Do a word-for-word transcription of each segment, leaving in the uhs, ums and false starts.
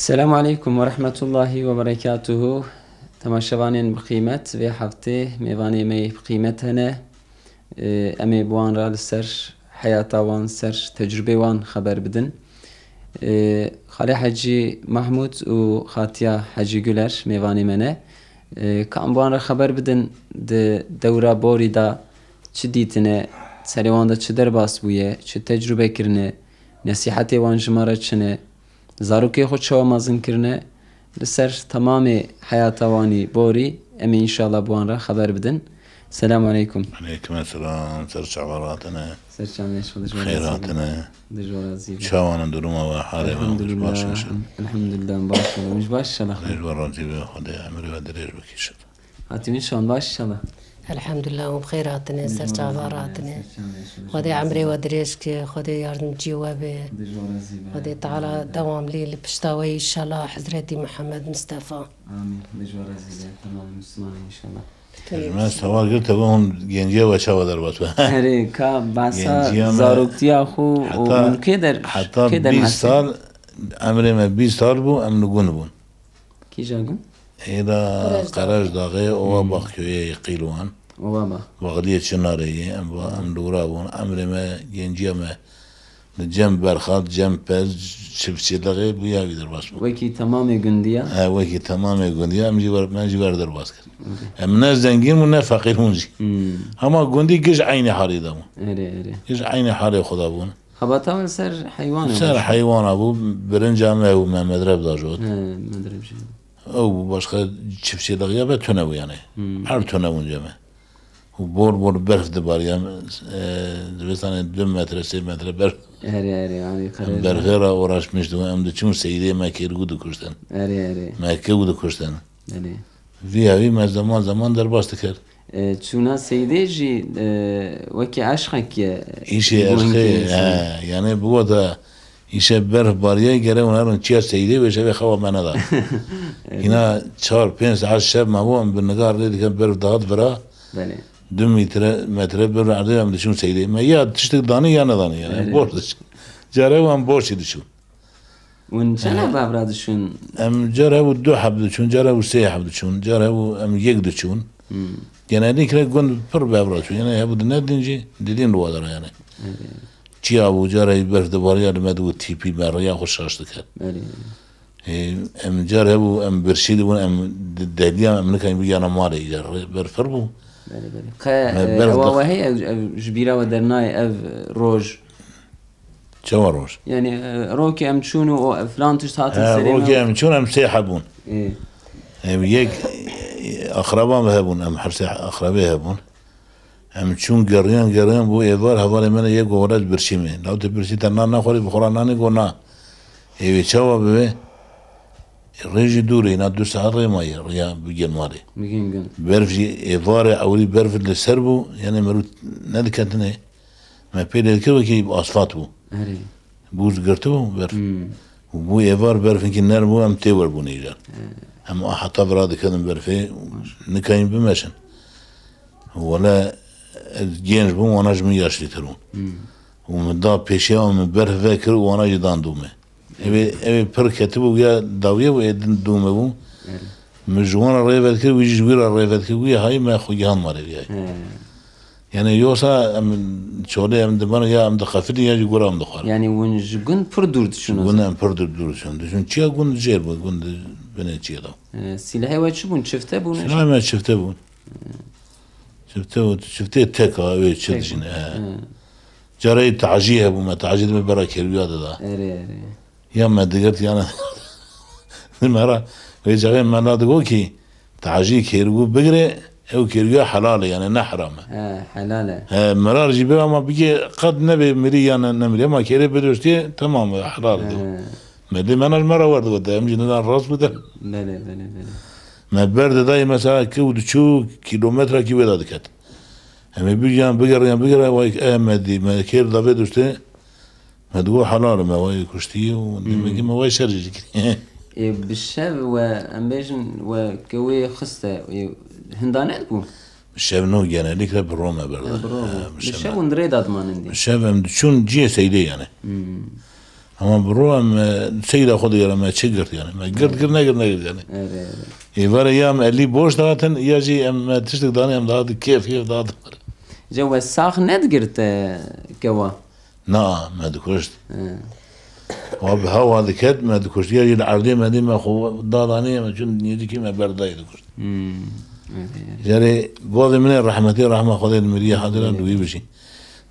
Selamu aleykum ve rahmetullahi ve berekatuhu. Temaşevanên bi qîmet, vê heftê mêvanê me yê bi qîmet hene. Ê, em ê bi wan re li ser heyata wan, ser tecrûbê wan xeber bidin. Ê, Xalê Hecî Mahmûd û Xatiya Hecî Guler mêvanê me ne. Ê, ka em bi wan re xeber bidin, di dewra borî de çi dîtine, serê wan de çi derbas bûye, çi tecrûbe kirine, nesîhetê wan ji me re çi ne, zarokê xwe çawa mezin kirine, li ser temamê heyata wanî borî em ê înşallah bi wan re xeber bidin. Selamu aleykum. Aleykum selam, ser çava hatine. Ser çavên şo, dijwar Xêr razî be. Hatine. Dijwar razî be. Çawan in duruma we, halê we, Elhamdulillah. Baş inşallah. Elhamdulillah, baş olun. Baş inşallah. Dijwar razî be, Xwedê emrê we dirêj bike inşallah. Hatî min şan baş inşallah. Elhamdulillah, hûn bi xêr hatine, ser çava hatine. Xwedê emrê we dirêj ke, Xwedê yardimcî we be. Xwedê Teala dewamlî li pişta we înşallah Hezretî Muhammed Mustafa. Amîn. Dijwar razî be. Temam Müslüman inşallah. Ji me sewal girte, hûn genciya we çawa derbas be? Erê, ka behsa zaroktiya xwe û heta, hûn kê der-, heta kê bîst derhesê? Sal, emrê me bîst sal bû, em li gund bûn. Kîja gund? Êda Qerejdaxê, Qerejdaxê, Ova Bax köyê yê qîl wan. Ova Bax. Baxliyê Çinarê yê, em va, em li wira bûn. Emrê me, genciya me li cem berxa, cem pez, çiftçîlixê bû ya wî derbas bû. Wekî temamê gundiya? He, wekî temamê gundiya, em jî wer, me jî wer derbas kir. Okey. Em ne zengîn bûn, ne feqîr bûn jî. Hmm. Hema gundî giş eynî halê de bûn. Erê, erê. Giş eynî halê xwe de bûn. Xebata we li ser heywan e? Ser heywana bû, birinca me û me medreb da jot. He, medreb jî. Ew bû, başqa çiftçîlixiya be tune bû yani. Hmm. Her tune bûn ceme. Û bor bor berf dibariye, e, divêsane du metre, sê metre berf. Erê, erê, yani. Em berfê re uğraşmıştı, em diçûn seydê me kêrgû dikuştin. Erê, erê. Me kêrgû dikuştin. Erê. Vî hevî me zeman zeman derbas dikir. E, çûna seydê jî, e, wekî eşqek ye. Îşê eşqê, he, yani bi wata îşe berf bariye, gere hûn herin çiya seydê wê şevê xewa me neda. Evet. Hîna çar pênc saet şev me bû, em bi nigar lê dikin berf dihat vira. Belê. Du metre, metre berf erdê em diçûn seydê. Me ya tiştik danî ya nedanî yani. Evet. Boş diçûn. Care wan boşî diçûn. Hûn çend, he, hev bi hev re diçûn? Em car hebû du heb diçûn, car hebû sê heb diçûn, car hebû em yek diçûn. Hmm. Genellikle gund pir bi hev re diçûn. Yani hebû di nedin jî, didin li wadara yani. Evet. Çiya bû, car hebû berf dibariya, li me dibû tîpî, me rêya xwe şaş dikir. Evet. Ê, em car hebû, em birçî dibûn, em di-, deliya em nikarin bigihana malê, îcar rê-, berf pir bû. Belê, belê. Qe, me, e, berf ewa dix- we heye, ev, ev ji bîra we dernayê, ev roj? Çawa roj? Yani, e, rokê em çûn û o filan tişt hatin, he, serê me. Rokê em çûn, em sê hebûn. Ê. Em yek, e, akraba me hebûn, em her sê akrabê hebûn. Em çûn geriyan, geriyan bû êvar, hevalê me ne yek got, "Wele ez birçî me." Lawtê birçî te nan naxwarî, bi xwe re nanê, got, "Na." Ê wê çawa bibe? Rê jî dûr e, hîna du saet rê maye, rêya bigên malê. Bigên gund. Berf jî êvar e, ewrî berf li ser bû, yani merû nediketine. Me pê lê dikir wekî asfalt bû. Erê. Bûz girtibû berf. Hmm. Û bû êvar berfinkî nerm bû, em tê wer bûne îcar. He. Em a heta vira diketin berfê, maşallah, nikayîn bimeşin. Wele ez genç bûm, wana ji min yaşlîtir bûn. Hmm. Û min da pêşiya wan, min berf vekir û wana jî dan dû me. Ew ê, ew ê pir ketibû ya dawiyê û ê din dû me bû. Erê. Min ji wan re rê vedikir, wî jî ji wî re rê vedikir. Wî hayî me xwe gihan malê wî hayî. He. Yani yoksa em çolê em diban ya em dixefilin ya jî gura em dixwarin. Yani hûn ji gund pir dûr diçûn o zaman? Ji gund em pir dûr, dûr diçûn. Diçûn çiya gund jêr bû, gund binê çiya da. He, silahê we çi bûn? Çifte bûn? Silahê me çifte bûn. Çifte û, çiftê tek a, wê çi dijîne, he. He. Carayê tacî hebû, me tacî dime bera kêrguya dida. Erê, erê. Ya me digirt, ya ne. Me ra, wê carê me na digo kî, tacî kêrgu bigire, ew kêrguya helal e, yani ne heram e. He, helal e. He, mirar jî be ama bike qet nebe mirî ya ne, nemirî, ama kêrê biduştiye, tamam e, helal e. He. Me dê mena ji me re wer digote, em jî nidan rast bû de. Belê, belê, belê. Me ber didayê mesela ki û diçû kîlometrekî wê de diket. Em ê bigeriyan, bigeriyan, bigeriyan, vay, eh, me dî, me kêr da vê duştê, me digo helal me, vay kuştî û demekî me vay şer jî dikirî. Ê, bi şev we, em bêjin, we ke wê xiste, ê, hindane bû? Bi şev no, genellikle bi ro me berda. Em bi ro bû. He, bi şev hûn di rê de dimanin dî? Bi şev em diçûn cihê seydê yani. Hmm. Ama bi ro em, e, seyda xwe digere me çi girt yani. Me girt, girt, negirt, negirt yani. Evet, evet. Ê vere ya em elî boş dihatin, ya jî em, me tiştek danê em dihatin kêf, kêf dihatin. Ca we sax nedigirte kewa? Na, me dikuşt. He. Wa bi hewa diket, me dikuşt. Ya jî li erdê me dî me xwe dadanê me çûn nêzîkî me berdayê dikuşt. Hmm. Evet, evet. Jarê bavê min ê rehmetî, rehma Xwedê li miriye hadira, evet, li wî bijî.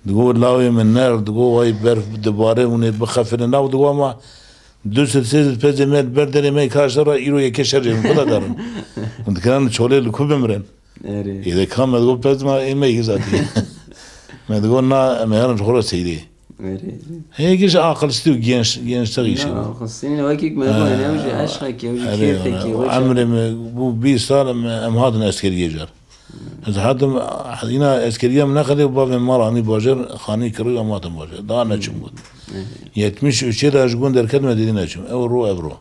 Digo lawê min ner, digo way berf dibare hûn ê bixefilin. Law digo ama du sed sê sed pezê me li ber derê me kaşte ra îro yekê şerê min xwe da derin. Hûn dikirin çolê li ku bimirin? Erê. Ê de ka me digo pez ma ê me yî zatî. Me digo na em herin xwe ra seyrê. Erê. Heye giş aqilstî û genç, genç taxî. Ya, xistîn wekî me digo ne ew jî eşqekî, ew jî kêfekî, ew jî. Emrê me bû bîst sal em, em hatin eskeriyê car. Ez hatim, îna eskeriya min nexedê û bavê min mal anî bajêr, xanî kirî em hatin bajêr. Daha neçûm got. Evet. Yetmiş üçê de ji gund derketim, ez dî neçûm. Ew ro, ev ro.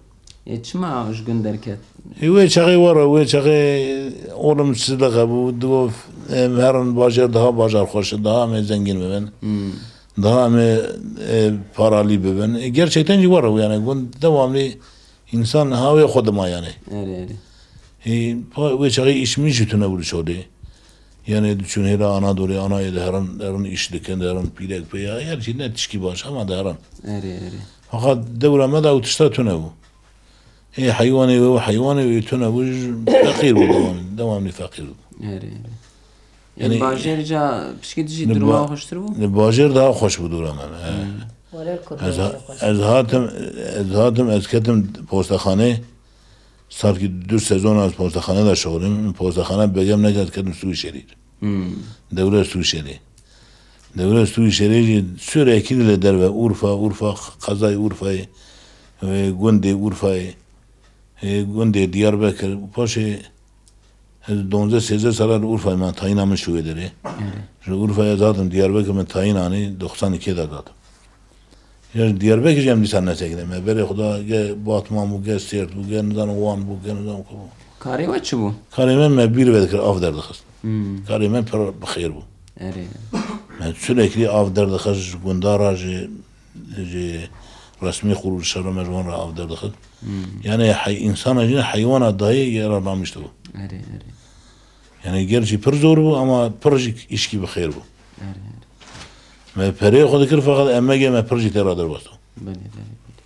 Ê, çima ji gund derket? Ê, wê çaxê were, wê çaxê olim sideqe bû, digot, em herin bajêr daha bajar xweş e, daha em ê zengîn bibin. Hmm. Daha em ê, e, paralî bibin. E, gerçekten jî were bû yani, gund devamlî Însan hawê xwe dima yani. Erê, erê. Hê, pa, wê çaxê îş min jî tune bû li Çolê. Yani diçûn hêla Anadolê, anayê diherin, derin îş dikin, derin pîrek pê ya. Her şey ne tişkî baş ama diherin. Erê, erê. Fakat dewra me de ew tişta tune bû. Hê heywanê wê û heywanê wê tune bû, ji feqîr bû dewamlî, dewamlî feqîr bû. Erê, erê. Yanî, yanî bajêr ca pişkî dijî duruma xweştir bû? Li bajêr daha xweş bû dûra me. He. Hmm. Were li kurdan Ez ha-, jî xweş. Ez hatim, ez hatim, ez ketim postexanê. Salkî du sezona ez postexanê de şixulîm. Postexane begem neket, ez ketim Swîşerî. Hmm. Dewre Swîşerî. Dewre Swîşerî jî sürekli li derve Urfa, Urfa, qezayê Urfayê, e, gundê Urfayê, e, gundê Diyarbekir. Paşê Ez donzdeh sêzdeh sala li Urfayê me, tayîna min şû wê derê. Evet. Ji Urfayê ez hatim Diyarbekir, min tayîn anî, doxsan ikê de hatim. Ya ji Diyarbekir jî em dîsa nesekine. Me berê xwe da ge Batman bû, ge Sêrt bû, ge nizanim Wan bû, ge nizanim ku bû. Karê we çi bû? Karê me, me bîr vedikir, av derdixist. Hmm. Karê me pir bi xêr bû. Erê. Me sürekli av derdixist, ji gundara, ji, ji resmî xurû şero me ji wan re av derdixist. Hmm. Yani hey-, insana jî heywana dayê yê re ramişt bû. Erê, erê. Yani gerçi pir zor bû ama pir jî îşkî bi xêr bû. Erê, erê. Me pereyê xwe dikir, feqet emegê me pir jî tê re derbas bû. Belê, belê, belê.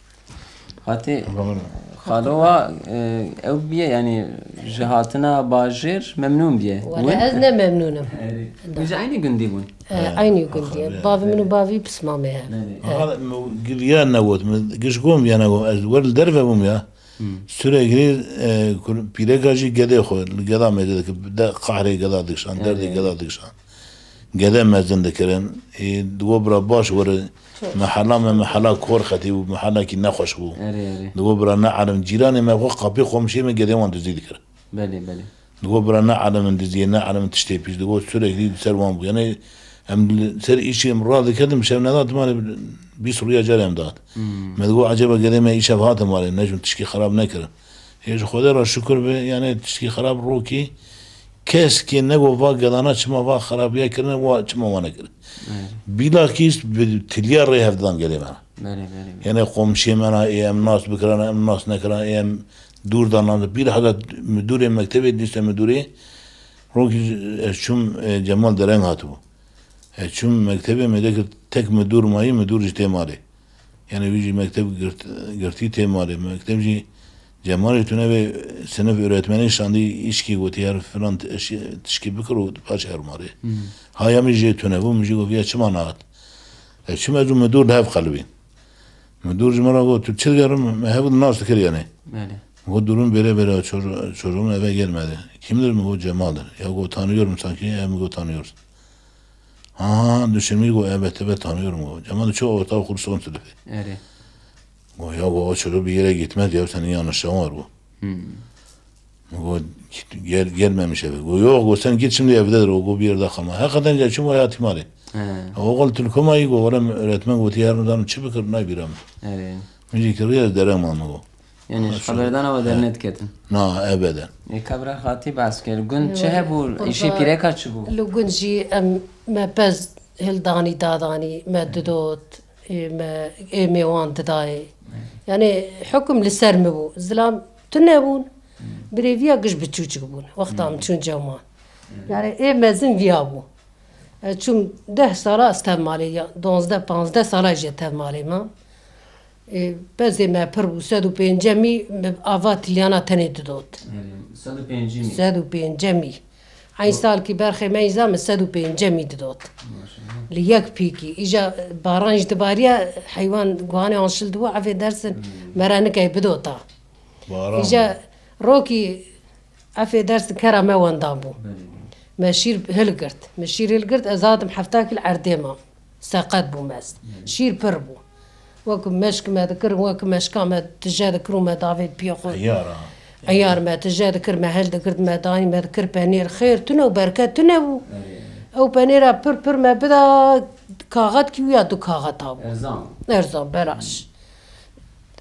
Hatî Amin. Xalo wa, e, ew biye, yani ji hatina bajêr memnûn biye. Wele ez ne memnûn im. Erê. Hûn ji eynî gundî bûn? E, eynî gundî ye. Bavê min û bavî pismamê ye. Belê. Aha, me giliya negot, min giş gom ya negot. Ez wer li derve bûm ya. Hmm. Sürekli, e, kur-, pîreka jî gedê xwe, li geda mêze dikir, de qahrê geda dikişan, derdê geda dikişan. Gede mezin dikirin. E, digo bira baş were, mehela me mehela kor xetî bû, mehelekî nexweş bû. Erê, erê. Digo bira ne elim, cîranê me xwe qapî xomşiyê me gedê wan dizî dikir. Belê, belê. Digo bira ne elim in diziyê, ne elim in tiştê pîs. Digo sürekli ser wan bû. Yani em li ser îşê em radiketin, şev nedat, mane bîst rûya carê em dat. Hmm. Me digo, eceba gedê me îşev hatin malê, neçûn tişkî xerab nekirin. Ê ji Xwedê re şukir be, yani tişkî xerab rokî, keskê nego va gedana çima va xerabiya kirine, wa çima wane kirin. Evet. Bilakîs bi tiliya rê hevdan gedê me. Belê, belê, belê. Yani komşiyê me ra ê em nas bikirana, em nas nekirana, ê em dûr danan. Bilhada müdürê mektebê, lise müdürê, rokî ez çûm, e, Cemal Dereng hatibû. Ez çûm mektebê, me dekir tek müdür mayî, müdür jî tê malê. Yani wî jî mekteb girt-, girtî tê malê. Mekteb jî Cemalê tune ve sinif öğretmeni şandî, îşkî gotî her filan t-, eşi-, tişkî bikir û paşê her malê. Hmm. Haya min jê tune bû, min jî got, "Ya çima nahat?" Ez çûm, ez û müdür li hev qelibîn. Müdür ji min re got, "Tu çi digerim?" Me hev nas dikir yani. Belê. Got, "Durum böyle böyle, çocuğu-, çocuğum eve gelmedi." "Kimdir?" Mi got, "Cemal'dir." "Ya," got, "tanıyorum sanki." "Ya," mi got, "tanıyorsun." Ha, düşünmüş, got, "Evet, evet, tanıyorum," got. Cemal çok orta okul son sınıfı. Erê. Got, "Ya," got, "o çocuk bir yere gitmez ya, senin yanlışın var," got. Hmm. Got, "Gel, gelmemiş eve." Got, "Yok," got, "sen git şimdi evdedir o," got, "bir yerde kalma." Hakikaten geçim hayatım hali. He. Oğul Türkümayı got, "Oğlum öğretmen," got, "yarın çi bikir, ne bir am." Erê. Müzik kırıyor, derem ama got. Yani ji xeberdana we dernediketin? Na, ebeden. Ê, kevra xatî behs kir. Gund çi hebû? Îşê pîreka çi bû? Li gund jî em me pez hildanî dadanî, me didot. Ê me, ê mêwan didayê. Yani hukum li ser min bû. Zilam tune bûn. Birêviya giş biçûçik bûn. Wexta min çûn cewman. Yani ê mezin viya bû. Ez çûm deh sala ez tev malê ya, donzdeh, panzdeh sala jî tev malê me. Ê, pezê me pir bû, sed û pêncemî me ava tilyana tenê didot. Sed û pêncemî. Sed û pêncemî. Eyn salkî berxê me îza me sed û pêncemî didot. Maşallah. Li yek pîkî. Îja baran jî dibariya heywan guhanê an şil dibû, efê dersin me re nikey bidota. Baran Îja bû. Rokî efê dersin kera me wendan bû. Belê. Me şîr hilgirt. Me şîr hilgirt, ez hatim hefta kîl erdê mam. Seqet bû mez. Şîr pir bû. Wek meşk me dikir, wek meşka me tije dikir û me davê piyê xwe. Eyar ha. Eyar me tije dikir, me hel dikir, me danî, me dikir penêr. Xêr tune û berket tune bû. Erê. Ew penêra pir pir me bida kaxetkî wî ya du kaxeta bû. Erzan. Erzan, belaş.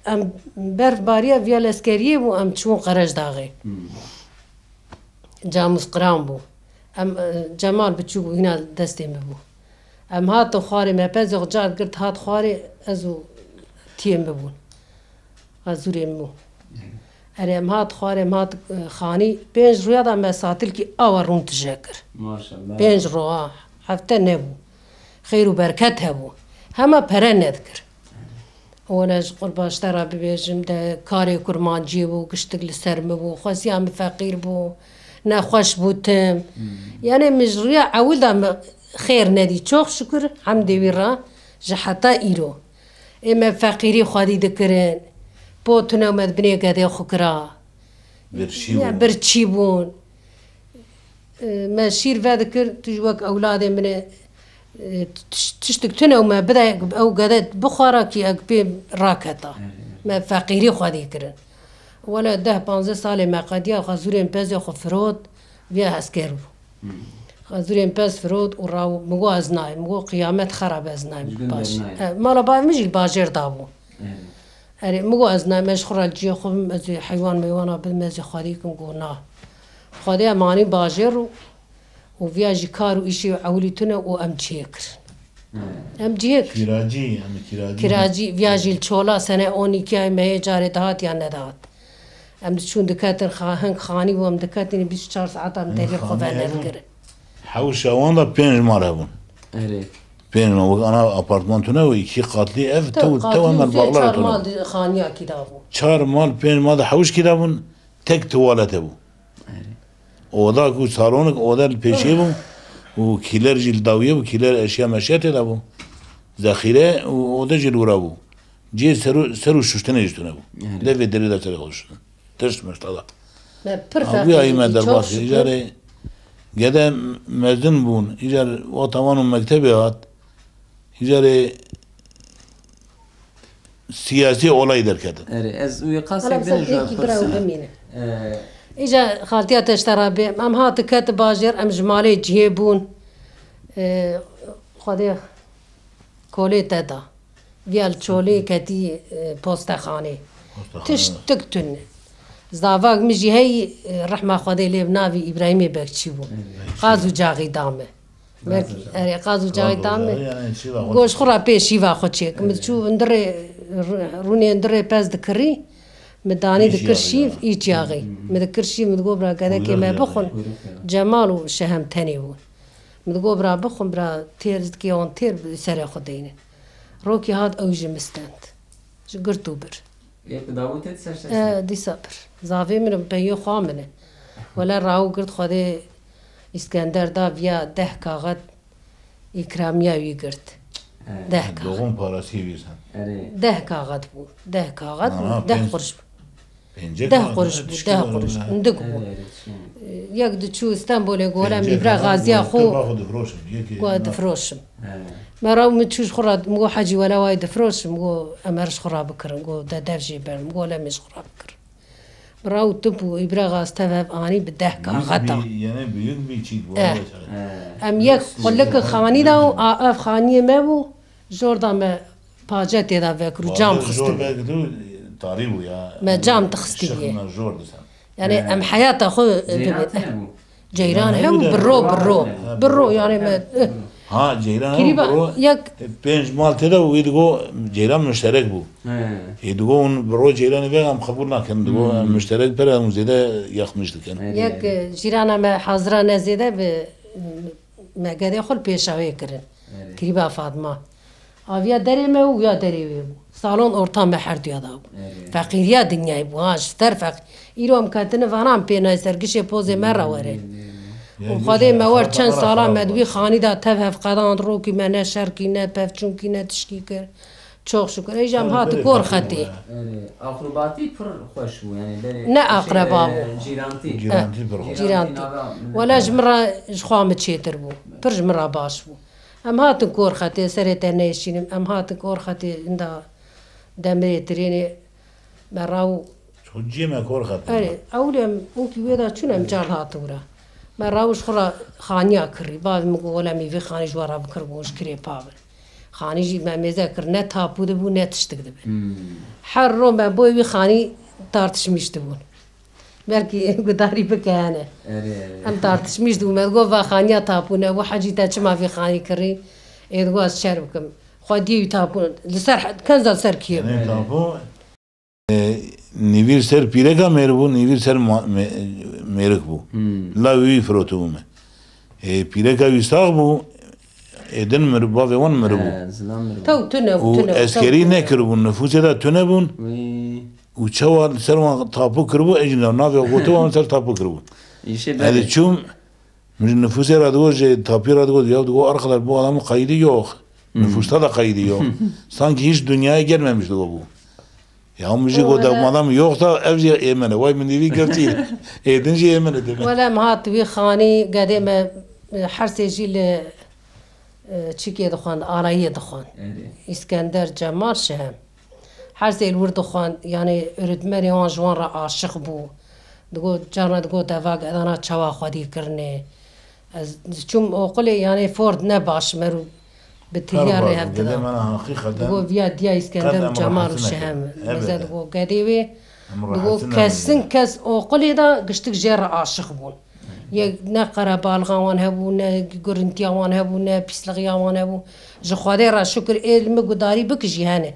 Em berf bariya viya leskeriyê bû, em çûn Qerejdaxê. Hmm. Camûs qiran bû. Em, e, Cemal biçûk bû, hîna destê min bû. Em hatin xwarê, me pezê xwe car girt, hat xwarê, ez û tiyê min bûn. Xezûrê min bû. Erê, em hat xwarê, em hat, e, xanî. Pênc roya da me satilkî awa rûn tije kir. Maşallah. Pênc roa, hefte nebû. Xêr û berket hebû. Hema pere nedikir. Wele ji qurbaşte re bibêjim, de karê kurmanciyê bû, giştik li ser min bû, xwestiya min feqîr bû, nexweş bû tim. Hmm. Yani min ji riya ewil de min xêr nedî. Çok şükür, hemdê wî re ji heta îro. Ê me feqîrî xwedî dikirin, po tune me di binê gedê xwe kira. Birçî Ya, bûn. Birçî bûn. E, me şîr vedikir, tu ji wek ewladê min e, e, tiş-, tiştik tune û me bide, ew gede bixwara kî ek pê raketa. Me feqîrî xwedî kirin. Wele deh panzdeh salê me qediya xezûrên pezê xwe firot, viya esker bû. Xezûrên pez firot û raw, min got ez nayêm, min got qiyamet xera be ez nayêm. Ji bin baş. Dernayê. E, mala bavê min jî li bajêr dabû. Erê. Erê, min got ez nayêm, ez ji xwe re li cihê xwe bim, ez ê heywan meywana bidim, ez ê xwedî kim, got na. Xwedê em anî bajêr û, û viya jî kar û îşê ewilî tune û em cihê kir. Erê. Em cihê kir. Kiracî, em kiracî. Kiracî, viya jî li çola sene on iki ay me yê carê dihat ya nedihat. Em diçûn diketin, xa-, hin xanî bû, em diketin, bîst û çar saet em Hin derê xwe xanî venedikirin. Hewşa wan de pênc mal hebûn. Erê. Pênc mal, wek ana apartman tune û iki katlı ev, Tew tew, tew katlı hemen û vê bağlar çar tune. Mal di-, xaniyakî da bû. Çar mal, pênc mal de hewşkî da bûn, tek tuwalet hebû. Erê. Oda ku salonik, oda li pêşê bû û kîler jî li dawiyê bû, kîler eşya meşya tê de bû. Zexîre û oda jî li wira bû. Cihê ser û, ser û şuştinê jî tune bû. Erê. Devê derê de serê xwe şuştin. Tişt mişt ala. Me pir Ha, wî ayî me feqîrî, derbas çok kir. Şükür. Îcarê gede mezin bûn. Îcar wexta wan û mektebê hat. Îcarê siyasî olay derketin. Erê, ez wî qasek Hala din sen ji we êkî bira pirsine. Bimîne. Ee, Îca xaltiya te ji te re bê. Em hati keti bajêr, em ji malê cihê bûn. Ee, Xwedê kolê te da. Viya li çolê ketî, e, postexanê. Postexane. Tiştik tune. Zavak min jî hey, e, rehma Xwedê lê bi navî Îbrahîmê Bekçî bû. Evet. Qaz û caxî da me. Belkî, erê, qaz û caxî da me. Qaz û caxî, yani, şîva xwe Goş çêkir. Xwe ra pê şîva xwe çêk. Min çû Evet. hundirê, ru-, rûnê hundirê pez dikirî. Min danî Pê dikir şîv, şîva. Îç yaxî. Hı hı. Min dikir şîv, min digot bira gedekê Kuyruk me ya. Bixwin. Kuyruk ya. Cemal û Şehem tenê bûn. Min digot bira bixwin, bira têr dikê wan têr bi serê xwe deynin. Rokî hat ew jî min stend. Ji girt û bir. Yek dabû te ser ser. E, dîsa bir. Zavê min in, peyê xwe min e. Wele raw girt Xwedê Îskender da viya deh kaxet îkramiya wî girt. He. Deh kaxet. Doğum parası wî sen. Erê. Deh kaxet bû. Deh kaxet Aha, bû. Deh pênc. Kuruş bû. Pêncek Deh ma kuruş dene bû, tişkî deh var kuruş. Mı? Hindik bû. Erê, erê, tişkî. Yek diçû Stenbolê gole Pêncek mîvra ma xaziya dene, xwe. Toprak xwe difroşin. Yekê Ku ma. Difroşim. He. Me raw min çû ji xwe re, min got hecî wele wayê difroşim, got em her ji xwe re bikirin, got de dev jê berin, got lem ê ji xwe re bikirin. Min raw tip û îbrexa ez tev hev anî bi deh kaxeta. Büyük bir, yani büyük bir çift bu. Eh. He. Em yek Nasıl? Qulik xanî da û a ev xaniyê me bû, jor da me pace tê da vekir û cam Bazı xistibû. Zor belki de tarih bu ya. Me cam Yani dixistî şıkla bûye. Zor desem. Yani He. Em heyata xwe Ceyran tine bû. Ceyran Yani hem öyle. Birro, birro. Ha, Birro birro. Yani me, eh, Ha, ceyran Kirîba biro, yek pênc mal tê de û wî digo ceyran muşterek bû. He. Ê digo hûn biro ceyranê vê em qebûl nakin. Digo, hmm, em muşterek pere hûn zêde yaxmiş dikin. Erê, yek, erê, e, cîrana me hazira ne zêde bi, me gedê xwe li pêşa wê kirin. Erê. Kirîba Fatma. Aviya derê me û ya derê wê bû. Salon orta me her duya da bû. Erê. Feqîriya dinyayê bû. Ha, ji ser feq-, îro em ketine vana em pê nayê ser gişê pozê me re were. Û Xwedê me wer çend sala me di wî xanî de tev hevqedand, rokî me ne şer kî, ne pevçûn kî, ne tişkî kir. Çok şükür. Êja em hatin kor xetê. Erê, aqrebatî pir xweş bû, yani berê ne aqreba bû. Cîrantî. Cîrantî pir xweş. Cîrantî. Wele ji min re ji xwe min çêtir bû. Pir ji min re baş bû. Em hatin kor xetê, serê te neyşînim. Em hatin kor xetê, inda demirê tirênê me raw. Xwe ciyê me kor xetê. Erê, ewlê em, ûkî wê de çûn em car hatin wira. Me raw ji xwe re xaniya kirî. Bavê min got, wele em ê vê xanî ji we re bikir, got, ji kirê pa bin. Xanî jî me mêze kir, ne tapû dibû, ne tiştik dibin. Hmm. Her ro me boy wî xanî tartişmîş dibûn. Belkî gudarî bike hene. Erê, erê. Em tartişmîş dibû, me digot, va xaniya tapû ne, û hecî te çima vî xanî kirî? Ê digot, ez çer bikim. Xwediyê wî tapû, li ser he-, kenza li ser kiyê bû. Yanî tapû, e, nîvîr ser pîreka mêr bû, nîvîr ser ma-, me-, mêrik bû. Hmm. La wî firotibû me. E, pîreka wî sax bû, ê din mir-, bavê wan miribû. He, zilam miribû. Tew tune bû, û tune bû, eskerî tew tune. Nekiribûn, nifûsê de tune bûn. Wî. Û çawa li ser wan tapû kiribû, ê jî navê gotiba wan ser tapû kiribû. Îşê Ez belê. Çûm, min ji nifûsê re digot, ji tapî re digot, ya digot, "Arkadaş, bu adamın kaydı yok. Hmm. Nüfusta da kaydı yok." Sanki hiç dünyaya gelmemiş digot bu. Ya min jî got, "Madem yoksa ev jî ê min e." Way min dî vî girtî. Ê din jî ê min e dibin. Wele em hat wî xanî gedê me, e, her sê jî li, e, çikê dixwend, alayiyê dixwend. Erê. Îskender Cemal Şehem. Her sê li wir dixwend, yanî öğretmenê wan ji wan re aşiq bû. Digot, carna digot, "Deva gedana çawa xwedî kirine." Ez çûm oqilê, yanî Ford ne baş, merû bi tihya rê hev dida. Digo viya diya Îskender û Cemal û Şehem. Meze digo gedê wê. Digo kesin kes oqilê de giştik jê re aşiq bûn. Yek ne qerebalxa wan hebû, ne gurintiya wan hebû, ne pîslixiya wan hebû. Ji Xwedê re şukir ê li min gudarî bik jî hene.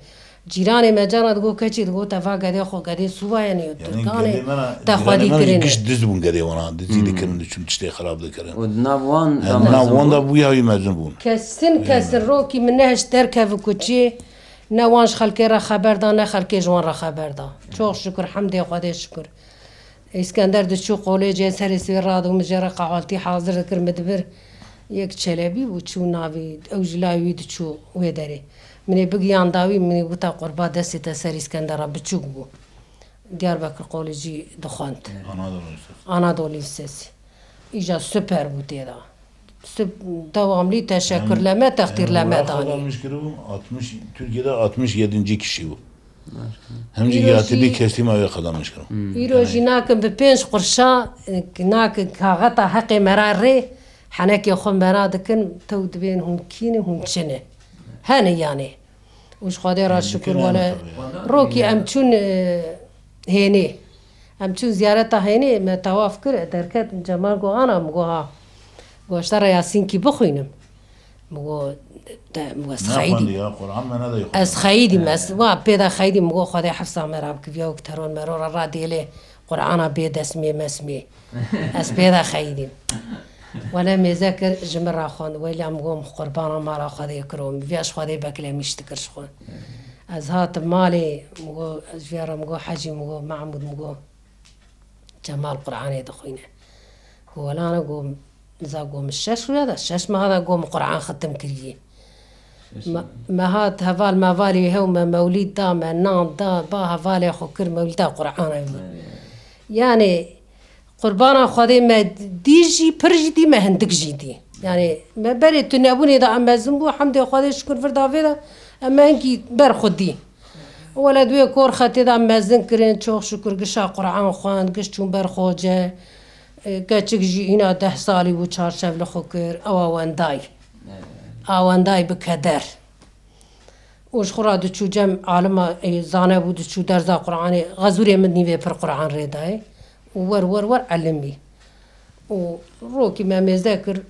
Cîranê me cara digot, keçî digot, "Te va gedê xwe, gedê sûva yenê, tu danê te xwedî kirine." Giş diz bûn gedê wana, dizî dikirin, diçûn tiştê xirab dikirin. Û di nav wan da mezin bûn. Nav wan da bû ya wî mezin bûn. Kesin, kesin, rokî min nehişt derkeve kuçiyê, ne wan ji xelkê re xeber da, ne xelkê ji wan re xeber da. Çok şükür, hemdê Xwedê şükür. Îskender diçû qolê cê serê sivê radibû, min jê re qehwaltî hazir dikir, min dibir. Yek Çelebî bû, çû navî, ew ji layê wî diçû wê derê. Min ê bigiyanda wî, min ê gota, "Qurba destê te ser Îskender re", biçûk bû. Diyarbekir qolê jî dixwend. Anadolu Lisesi. Anadolu Lisesi. Îja süper bû tê de. Süp-, devamlî teşekkür leme, textîr leme danî. Hem, hem Xwedê qadamiş kiribû, altmış, Türkiye'de altmış yedinci kişi bû. Hem jî yatibî keslîma wê qadamiş kirin. Îro jî nakin bi pênc qurşa, nakin kaxeta heqê me ra rê, henekê xwe me ra dikin, tew dibên hûn kî ne, hûn çi ne. Hene yanê. Û ji Xwedê re şikir wele. Rokî em çûn, e, hênê. Em çûn ziyareta hênê, me tawaf kir, derket, Cemal got, "Ana," min got, "ha." Got, "Ji te re Yasînkî bixwînim." Min got, "Te," min got, "Ez xeyidîm." Ez xeyidîm, ez wa pê de xeyidîm, min got, "Xwedê hefsa me re bike, viya wek teron mero re radêlê Qur'ana bê desmê mesmê." Ez pê de xeyidîm. Wele mêze kir, ji min re xwend. Weyla min got, "Min qurbana mala Xwedê kiro." Min viya ji Xwedê beklemîş dikir ji xwe. Ez hatim malê, min got, ez ji viya re min got, Hecî, min got, Mehmûd, min got, Cemal Qur'anê dixwîne. Got, "Wela ne," got, "za," got, "min şeş rûya da, şeş meha da," got, "min Qur'an xitim kiriye." Me, me hat heval mevalê hew me mewlîd da me, nan da, ba hevalê xwe kir mewlîda Qur'ana wî. Yanê, qurbana Xwedê me dî jî, pir jî dî, me hindik jî dî. Yanê, me berê tunebûnê de em mezin bû, hemdê Xwedê şikir vir da vê de, em me hinkî ber xwe dî. Wele di wê kor xetê de mezin kirin, çok şükür gişa Qur'an xwend, giş çûn ber xoce. E, keçik jî hîna deh salî bû, çarşev li xwe kir, ewa wendayî. A wendayî bi keder. Û ji xwe re diçû cem alima, e, zane bû, diçû derza Qur'anê, xezûrê min nîvê pir Qur'an rê dayê. Û wer, wer, wer elimî. Û rokî me mêze kir,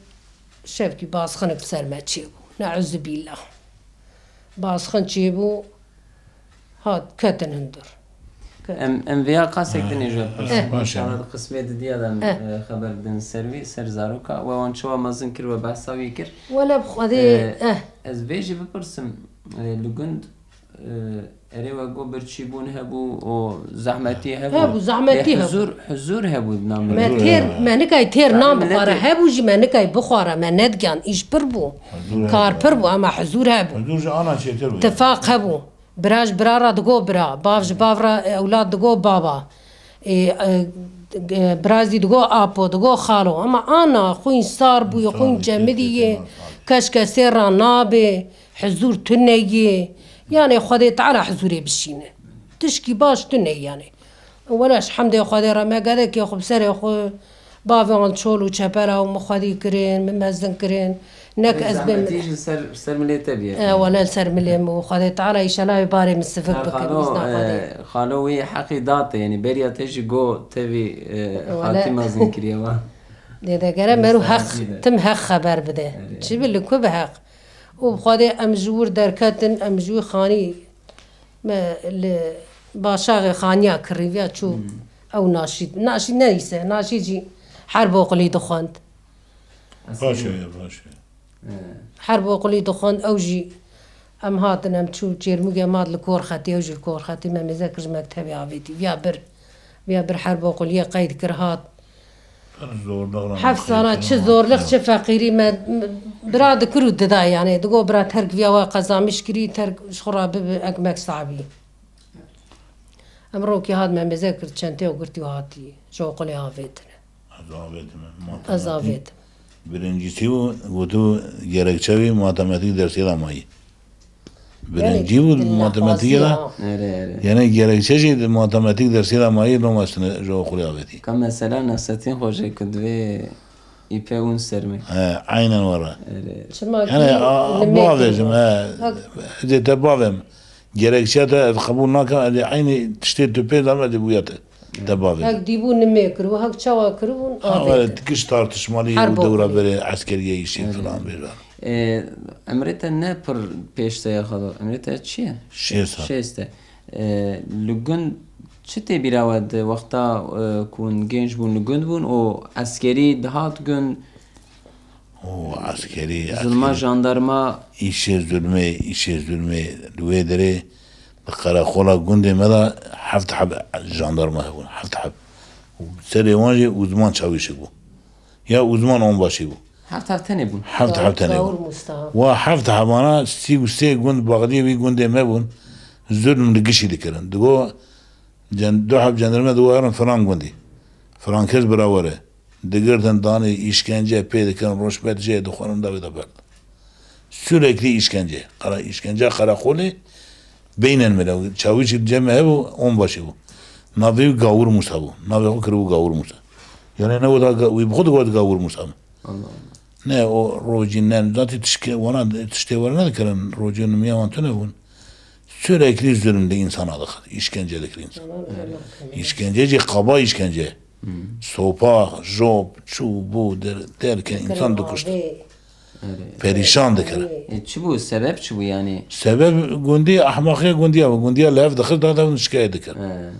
Şevkî bazxinik ser me çêbû. Neuzubîllah. Bazxin çêbû, hat ketin hundir. Em, em vêya qasek dinê ji we bipirsin. Eh. Baş e. Înşallah di qismê didiya de em, Eh. e, xeber bidin ser wî, ser zaroka. We wan çawa mezin kir, we behsa wî kir. Wele bi Xwedê, Eh, eh. ez vê jî bipirsim, e, li gund, e, erê we got birçîbûn hebû û zehmetî hebû. Hebû, zehmetî Lê hebû. huzûr, huzûr hebû namê. Me Huzûr têr, hebû. me nikay têr Yanî nan milletê bixwara. Hebû jî me nikay bixwara. Me nedigiyan, îş pir bû. Huzûr Kar hebû. pir bû, ama huzûr hebû. Huzûr ji ana çêtir bû. Tifaq hebû. Bira ji bira re digo bira, bav ji bav re, e, ewlad digo baba. E, e, e, bira zî digo apo, digo xalo. Ama ana xwîn sar bûye, Sar xwîn bûye, cemidî kêfê ye, tê nas. Kes kesê re nabe, huzûr tune ye. Yanê Xwedê Teala huzûrê bişîne. Tişkî baş tune yanê. Wele ji hemdê Xwedê re me gedekê xwe bi serê xwe, bavê wan çol û çepela û min xwedî kirin, min mezin kirin. Nek Ê, ez bêm. Zehmetî jî li ser, ser milê te bîye. E, wele li ser milê min û Xwedê Teala îşela wê barê min sivik Her bikin, xalo, îzna Xwedê. e, xalo wî heqî da te, yanî beriya te jî got tevî, e, Wele. hatî mezin kiriye wa. Dêde gere Ê, meru heq, zehmetî de. tim heq xeber bide. Erê. Çi bi li ku bi heq. Û bi Xwedê em ji wir derketin, em ji wî xanî Me li Başaxê xaniya kirîviya çû Hmm. ew naşî, naşî neyse, naşî jî herb oqilî dixwend. Baş e, baş e. Herb oqilî dixwend, ew jî em hatin, em çû Çêrmûgê, em hat li Korxetî, ew jî li Korxetî me mêze kir ji mektebê avêtî. Viya bir, viya bir herb oqiliyê qeyd kir hat. Heft sala çi zorluk, çi feqîrî me, bira dikir û dida, yanê digo bira terk viya we qezamîş kirî, terk ji xwe re bibi ekmek sabî. Em rokê hat me mêze kir, çentê û girtî û hatî, ji oqilê avêtine. Ez avêtime. Ez Matematik. avêtim. Birincisi û gotu gerekçe wî matematik dersê de mayî. Birincî bû matematikê de. Erê, erê. Yani gerekçe jî di matematik dersê de mayî, loma estine ji oxirê avêtî. Ka mesela Nasrettin Hoca ku divê îpe hûn ser me. He, aynen were. Erê. Çima Yani, ki a, limê bavêjim, kirî. he. Hak. Êdî te bavêm. Gerekçe te ez qebûl nakim, êdî eynî tiştê tu pê dame, êdî bûya te. Te bavê. Hek dîbû nimê kiribû, hek çawa kiribûn, Ha, avê were, te. Giş tartışmalı Her û dewra bokê. berê eskeriyê işê Evet. falan bêra. E, emrê te ne pir pêş te ya xalo. Emrê te çi ye? Şêst e. Şêst e. E, li gund çi tê bîra we di wexta, e, ku hûn genç bûn, li gund bûn û eskerî dihat gund? O eskerî, Zulma eskerî. jandarma. Îşê zulmê, îşê zulmê li wê derê di qereqola gundê me de heft heb jandarma hebûn, heft heb. Û serê wan jî uzman çawîşik bû. Ya uzman onbaşî bû. Heft heft tenê bûn. Heft heft tenê bûn. Gawur Mustafa. Wa heft hebana sî û sê gund baxdiyê wî gundê me bûn. Zulm li gişî dikirin. Digo, cen-, du heb cenderme digo herin filan gundî. Filan kes bira were. Digirtin danê, îşkence pê dikirin, ruşbet jê dixwarin, davê de berd. Sürekli işkence. Qara-, işkence qereqolê beynen mele. Çawîşî cem hebû, onbaşî bû. Navê wî Gawur Musa bû. Navê xwe kiribû Gawur Musa. Yani ne wada ga-, wî bi xwe digot Gawur Musa bû. Allah Allah. Ne o rojî ne, zatî tişke, wana tiştê were nedikirin. Rojî nimiya wan tune bûn. Sürekli zulm di insana dikir. İşkence dikir insan. Tamam, Allah korusun. İşkence jî qaba işkence. Hmm. Sopa, jop, çû, bû, der-, derken Dikirin insan dikuştu. avê. Perîşan dikir. E, çi bû? Sebep çi bû yani? Sebep gundî, ehmaqiya gundiya bû. Gundiya li hev dixist, da da şikayet dikir. He.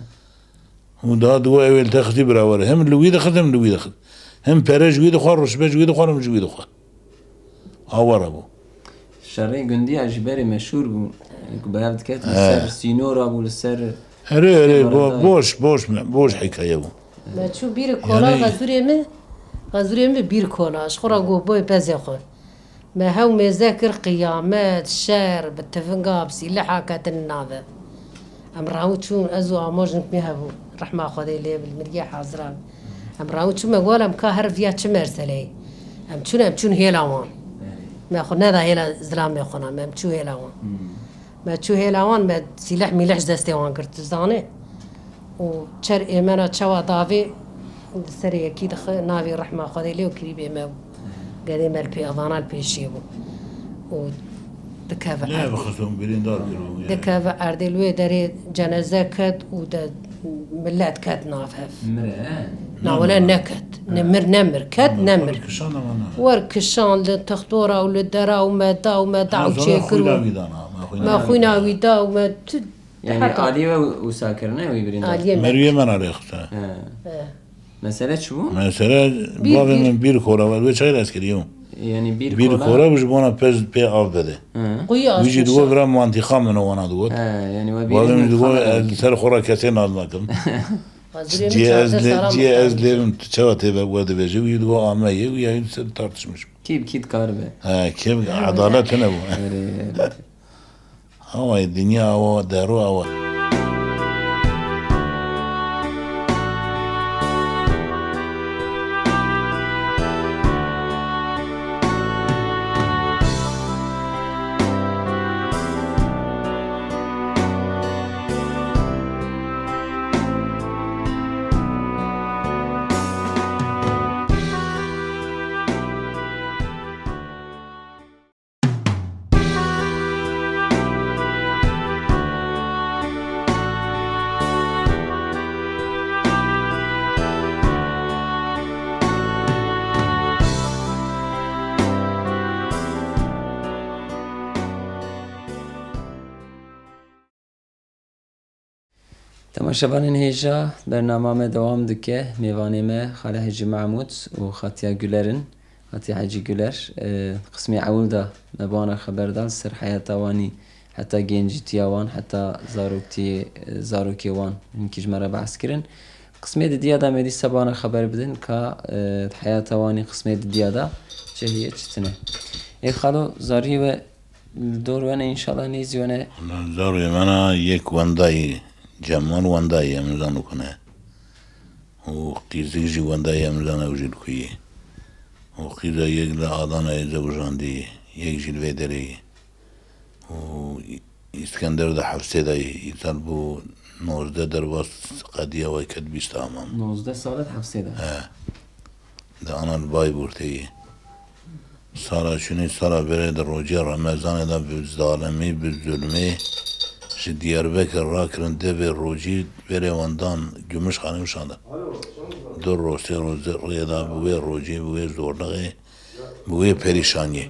Hûn daha digo ew ê li te xistî bira were. Hem li wî dixist, hem li wî dixist. Hem pere ji wî dixwar, ruşbe ji wî dixwar, hem ji wî dixwar. Awara bû. Şerê gundiya ji berê meşhûr bû. Ku bi hev diket li He. ser sînora bû, li ser Erê, erê, bo-, Şemarada. boş, boş me, boş hikaye bû. Me çû bîr kola Yani Xezûrê min, Xezûrê min bîr kola. Ji xwe re got boy pezê xwe. Me hew mêze kir qiyamet, şer, bi tivinga, bi sîleha ketin nave. Em raw çûn, ez û Amo jinik me hebû. Rehma Xwedê lê bil miriyê hazira. Em raw çûn me got em ka her viya çi merseleyê. Em çûn, em çûn hêla wan. Me xwe neda hêla zilamê xwe na, me em çû hêla wan. Hmm. Me çû hêla wan, me sîleh mîleh ji destê wan girt, tu zanê. Û çer êmena çawa davê, di serê yekî dixe, navê rehma Xwedê lê û kirîbê me bû. Gedê me li pê, evana li pêşiyê bû. Û dikeve Ne erdê. bixistin, birîndar kiribû, yani. Dikeve erdê li wê derê ceneze ket û de Millet ket nav hev. Mir e? Na, wele neket. Ne mir, ne mir. Ket, ne mir. Wer kişan li textora û li dera û me da û me da û çêkir û me xwîna wî da û me tu. Yani heta aliyê we wisa kirine wî birîndar? Aliyê me. Meriyê me nalê xiste. He. He. Mesele çi bû? Mesele bavê min bir kora, ez wê çayê dest kirî. Yani bir kora bû ji bona pez pê av bide. Hı. Wî jî digot vira mantiqa min wana digot. He, yani we bavê min digot ez ser xwe ra kesê naz nakim. Ciyê ez lê, ciyê ez lêvim tu çawa tê ve we dibêje, wî digot ame yê, wî ya ser tartışmış. Kî bi kî dikaribe? He, kê edalet tune bû. Erê, erê. Awa ye, dinya awa, dero awa. Temaşevanên hêja, bernama me dewam dike. Mêvanê me Xale Hecî Mehmûd û Xatiya Guler in. Xatiya Hecî Guler, e, qismê ewil de me bi wan re xeber da li ser heyata wanî, heta gencîtiya wan, heta zaroktiyê, e, zarokê wan hinkî ji me re behs kirin. Qismê didiya de me dîsa bi wan re xeber bidin ka, e, heyata wanî qismê didiya de çi heye, çi tune. Ê xalo, zariyê we Li dor we ne, înşallah nêzî we ne. Zarê me ne yek wendayî, Cemal wendayî, em nizanin ku ne. Û qîzik jî wendayî, em nizanin ew jî li ku yî. Û qîza yek li Adanayê zewicandî, yek jî li vê derê yî. Û Îskender di hefsê de yî, îsal bû nozdeh derbas qediya we ket bîst a mam. Nozdeh sal e di hefsê de. He. Di ana li Bayburtê yî. Sala şûnê sala berê di rojiya Remezanê de bi zalimî, bi zulmê ji Diyarbekir rakirin devê rojî berê wan dan Gümüşxanê û şandin. Du roj, sê roj rê de bi wê rojî, bi wê zorlixê, bi wê perîşaniyê.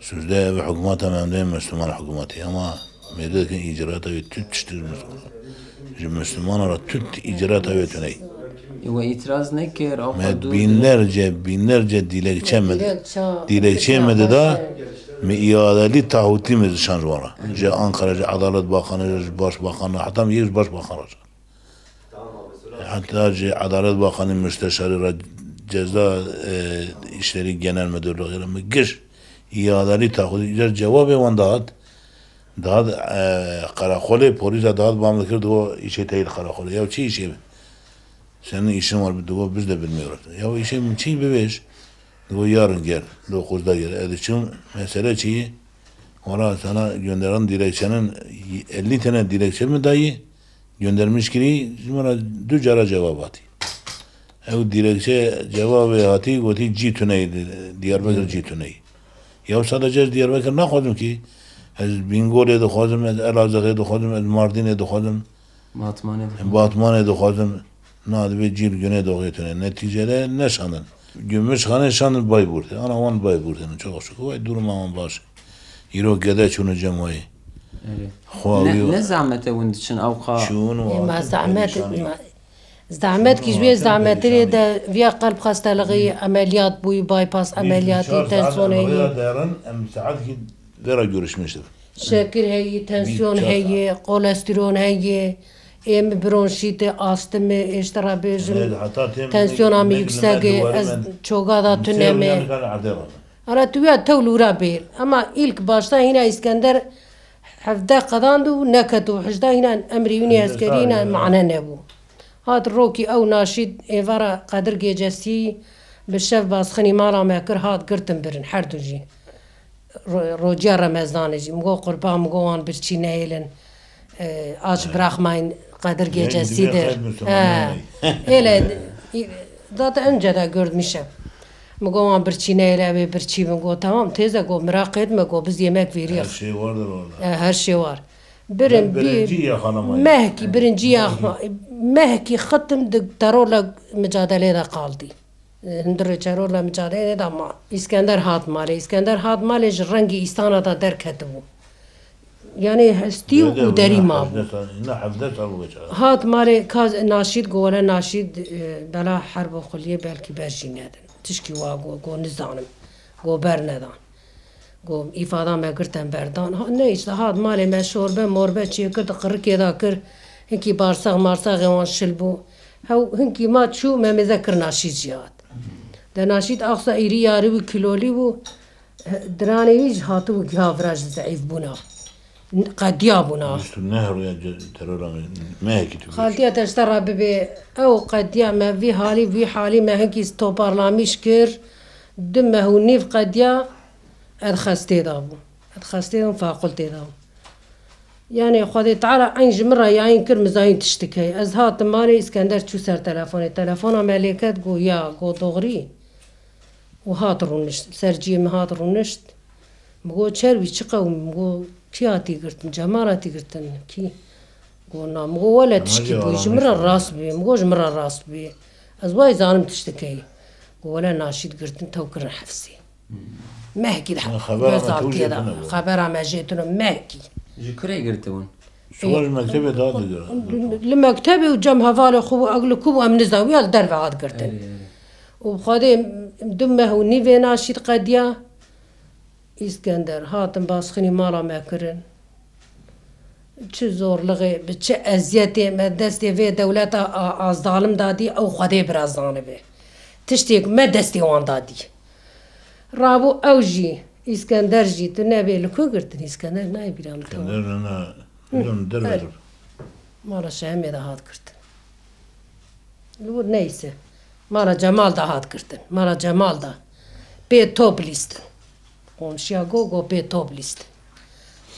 Sûcde ev hikûmeta me em dê Müslüman hikûmetê, ama mêde dikin îcraata wê tu tiştî ji Müslüman. Ji Müslümana re tu îcraata wê tune ye. Ê, we îtiraz nekir, aw Me xwe dûr binlerce, binlerce dilekçe me, dilekçe, dilekçe me dida, me îadetî tahûtî me şan ji wan re. Ji Ankara, ji Adalet Bakanı, ji Başbakanı, heta me yek ji Başbakan re. Heta ji Adalet Bakanı, Müsteşarı re, Ceza, e, İşleri Genel Müdürlüğü re me giş îadetî tahûtî, îcar cewabê wan dihat. Dihat, e, qereqolê, polîsa dihat bam dikir, digo, "Îşê te yê li qereqolê." Ya çi îşê? "Senin işin var." Digo, "Biz de bilmiyoruz." Ya îşê min çi, bibêj. Digo, "Yarın gel." Dokuzda gel. Ez diçim, mesele çi? Wala sana gönderen dilekçenin elli tane dilekçe mi dayı? Göndermiş kirî, ji min re du cara cevab hatî. Ew dilekçe cevabê hatî, gotî cî tune ye, Diyarbekir cî tune ye. Ya sadece ez Diyarbekir naxwazim ki, ez Bingolê dixwazim, ez Elazığê dixwazim, ez Mardînê dixwazim, Batmanê dixwazim. Batmanê dixwazim. Na, divê cî li Güneydoxê tune. Neticede neşandin. Gümüşxanê şandin Bayburtê. Ana wan Bayburtê ne, çok şükür. Vay, duruma wan baş. Îro gede çûne cem wayî. Erê. Xwe Ne, wî ne zehmet e hûn diçin ewqa? Çûn û Ê, ma hatin zehmet, perîşanî. Ma, zehmet ki ji wê zehmetê de viya qelb xestelixî, emeliyat bûyî, bypass emeliyatî, tensiyonê yî. Derin, em saetkî vera görüşmüştük. Şekir heyî, tensiyon heyî, kolesterol heyî, ê min bronşît e, astım e, ê ji te re bêjim, Evet, heta têm tensiyona min mek-, yüksek e, mek-, ez mek-, çoga da tune me. Ana tu ya tew lûra bê. Ama ilk başta hîna Îskender hevdeh qedand û neket û hejda hîna emrî wînî eskerî hîna mane nebû. Hat rokî ew naşît êvara Qedir Gecesî bi şev basxinî mala me kir, hat girtin birin her du jî. Ro-, rojiya Remezanê jî. Min got, "Qurban," min got, "wan birçî nehêlin. E, aç bırakmayın Kadir Gecesi de." He. Öyle, zaten önce de gördüm işe. Min got, "Wan birçî nehêle, ew ê birçî." Min got, "Tamam teyze," got, "merak etme," got, "biz yemek veriyoruz." Her şey vardır orada. E, her şey var. Birin bî mehkî, birincî ya mehkî xitim di terola micadelê de qaldî. Hundirê çeror la micadelê de ma. Îskender hat malê. Îskender hat malê ji rengî îstana de derketibû. Yanê hestî û derî mabû. Hat malê ka Naşîd, go wele Naşîd, e, bela herbo xuliyê belkî ber jî nedin. Tişkî wa go, go nizanim. Go ber nedan. Go îfada me girten berdan. Ha, ne işte hat malê me şorbe morbe çêkir, di qirikê de kir. Hinkî barsax marsaxê wan şil bû. Hew hinkî ma çû me mêze kir Naşîd jî hat. De Naşîd axsa êrî yarî bû, kîlolî bû. Diranê wî jî hatibû giha vira ji zeîfbûna. Qediya bûna. Bîst û neh roya ce-, terora me, mehekî tu bîst. Xaltiya te ji te re bibê. Ew qediya me vî halî, vî halî me hinkî toparlamîş kir. Du meh û nîv qediya ez xestê de bûm. Ez xestê de bûm, fakultê de bûm. Yanê Xwedê Teala eyn ji min re yayîn kir, min zayîn tiştik heye. Ez hatim malê, Îskender çû ser telefonê. Telefona me lê ket, got ya, got doğrî. Û hat rûnişt. Ser cihê min hat rûnişt. Min got, "Çer wî, çi qewim?" Min got, "Kî hatî girtin? Cemal hatî girtin? Kî?" Got, "Na." Min got, "Wele tişkî bû, ji min re rast bûye." Min got, "Ji min re rast bûye. Ez wayî zanim tiştik heye." Got, "Wele Naşîd girtin, tew kirin hefsê." Mehkî de xebera me tê jê tune bû. Xebera me jê tune mehkî. Ji kurê girtibûn? Şuwa ji mektebê da digirin. Li mektebê û cem hevalê xwe bû, ew li ku bû, em nizan, wî ya li derve hat girtin. Erê, erê. Û bi Xwedê du meh û nîvê Naşîd qediya. Îskender hatin basxinî mala me kirin. Çi zorlixê, bi çi eziyetê me destê vê dewleta a, a zalim dadî, ew Xwedê bira zanibe. Tiştêk me destê wan dadî. Rabû ew jî, Îskender jî, tu nebê li ku girtin Îskender? Nayê bîra min. Îskender rena, Hı, hocam, derve erê. Mala Şehemê de hat girtin. Li wir neyse. Mala Cemal de hat girtin. Mala Cemal de. Pê top lîstin. Komşiya go, go pê top lîstin.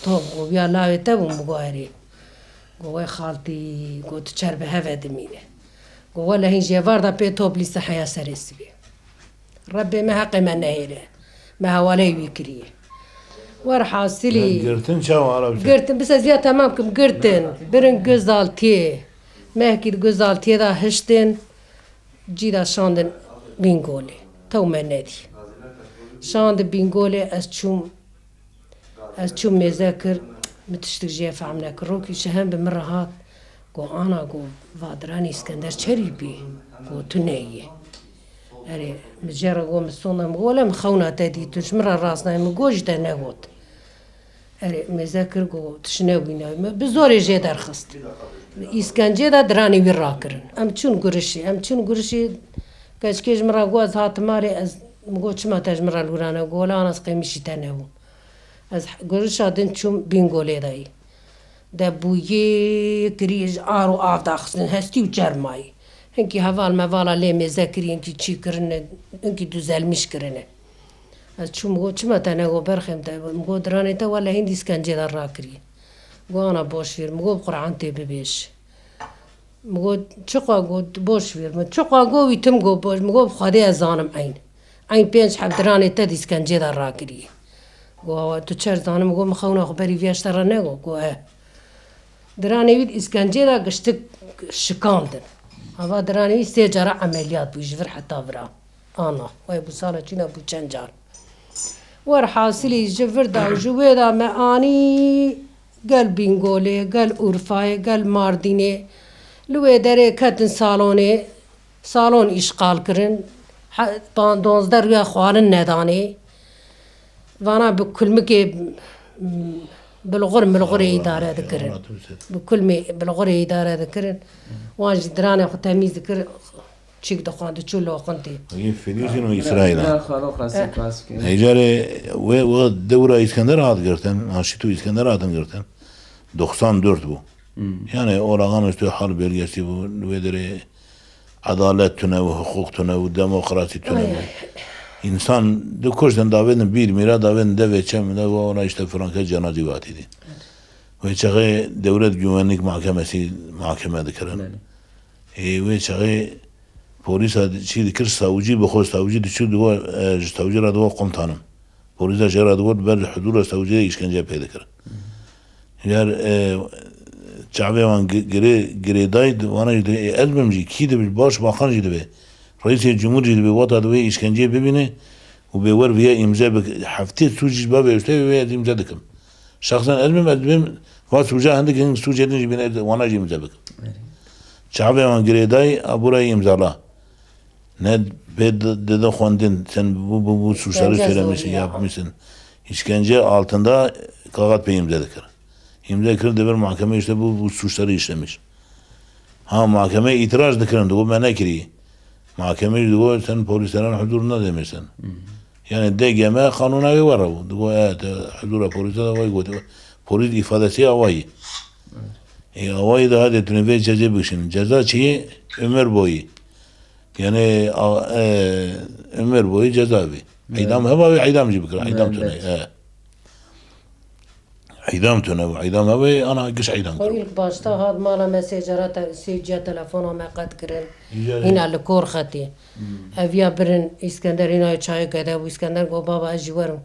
Top go, ya lawê te bû, min go erê. Go, "Wey xaltî," go, "tu çer bi heve dimîne." Go, "Wele hîn jêvar de pê top lîstin heya serê sibê." Rebbê me heqê me nehêle. Me hewaleyê wî kiriye. Werhasilî. Girtin çawa Arabî? Girtin, bi seziya temam kim, girtin. Birin Guzaltiyê. Mehkî di Guzaltiyê de hiştin. Cî de şandin Bîngolê. Tew me nedî. Şandin Bîngolê ez çûm. Ez çûm mêze kir, min tiştik jê fehm nekir. Rokî Şehem bi min re hat. Go, "Ana," go, "va diranê Îskender çerî bî?" Go, "Tu neyê." Erê, min jê re go, "Min sonda." Min go, "Wele min xewna te dî, tu ji min re rast nayê." Min go, "Ji te negot." Erê, mêze kir, go, "Tişt nebûyî nayê." Min bi zorê jê derxist. Îskencê de diranê wî rakirin. Em çûn gurişê, em çûn gurişê. Keçikê ji min re go, "Ez hatim malê, ez," min go, "Çima te ji min re li wira ne?" Go, "Wele ana ez qêmişî te nebûm." Ez gurişa din çûm Bîngolê de yî. De bûyê kirî ji ar û av daxistin, hestî û çermayî. Hinkî heval mevala lê mêze kirî, hinkî çî kirine, hinkî duzelmîş kirine. Ez çûm, go, "Çima te nego berxê min te?" Min go, "Diranê te wele hîn dî îskencê de rakirî." Go, "Ana boş vêr." Min go, "Bi Qur'an tê bibêj." Min got, "Çiqa?" Got, "Boş vêr min." Çiqa got, wî tim got, "Boş." Min got, "Bi Xwedê ez zanim eyn. Eyn pênc heb diranê te dîskencê de rakirî." Got, "Awa tu çer zanim?" Min got, "Min xewna xwe berî viya ji te re negot." Got, "Eh." Diranê wî di îskencê de giştik şikandin. Ava diranê wî sê cara emeliyat bû ji vir heta vira. Ana, wey bû sala çîna bû çend car. Werhasilî ji vir de û ji wê de me anî gel Bîngolê, gel Urfayê, gel Mardînê. Li wê derê ketin salonê, salon îşxal kirin. He, pan-, donzdeh rûya xwarin nedanê. Vana bi kulmikê, m, bilxur milxurê îdare dikirin. Bi kulmê bilxurê îdare dikirin. Wan jî diranê xwe temîz dikir. Çîk dixwend û çû loqintê. Yê Filîstîn û Îsraîl. Bira xalo xasî kas ke. Ê carê wê, wê dewra Îskender hat girtin, Naşît û Îskender hatin girtin. Doksan dört bû. Hmm. Yani oragan üstü hal belgesi bû. Wê derê edalet tune bû, hukuk tune bû, demokrasi tune bû. Ay. İnsan di kuştin davêdin bir mîra davêdin devê çem de ve ona işte franke cenazi vatî di. Wê çaxê devlet güvenlik mahkemesi mahkeme dikirin. Belê. Ê, wê çaxê polîsa çî dikir, savcî bi xwe, savcî diçû digot, e, ji savcî re digot komutanım. Polîsa jê re digot, ber huzûra savciyê îşkence pê dikir. Ger, e, çavê wan gi-, girê, girêdayî di-, wana jî dibe, e, ez bim jî, kî dibe, başbakan jî dibe, reîsê cumhur jî dibe, wata dibe îşkenceyê bibîne û bê wer viya îmze bik-, heftê sûc jî bavê işte wê ez îmze dikim. Şexsen ez bim, ez bim, va sûca hindik hin sûcê din jî bîne, ez wana jî îmze bikim. Çavê wan girêdayî, a burayı imzala. Ne pê di-, dide xwendin, sen bu, bu, bu suçları İşkence söylemişsin, zorluyor. yapmışsın. İşkence altında kagat pê imze dikir. İmze kir, dibir mahkeme işte bu, bu suçları işlemiş. Ha, mahkeme itiraz dikirin, digo me nekiriye. Mahkeme digo sen polislerin huzurunda demişsin. Yani D G M kanuna göre bu. Digo evet, e, huzura polise de vay götü. Polis ifadesi avayı. E, avayı daha da tüne ve ceza bikşin. Ceza çiğ ömür boyu. Yani, a, e, ömür boyu cezaevi. Evet. Îdam heva ve îdam jî bikir. Îdam tune. Müebbet. He. Îdam tune, îdam heva, ana giş îdam O kir. ilk başta hat mala me sê cara te-, sê ciya telefona me qet kirin. Îca Hîna li kor xetî. Hmm. Ev ya birin Îskender hîna çayê gede bû. Îskender got, "Baba, ez jî werim."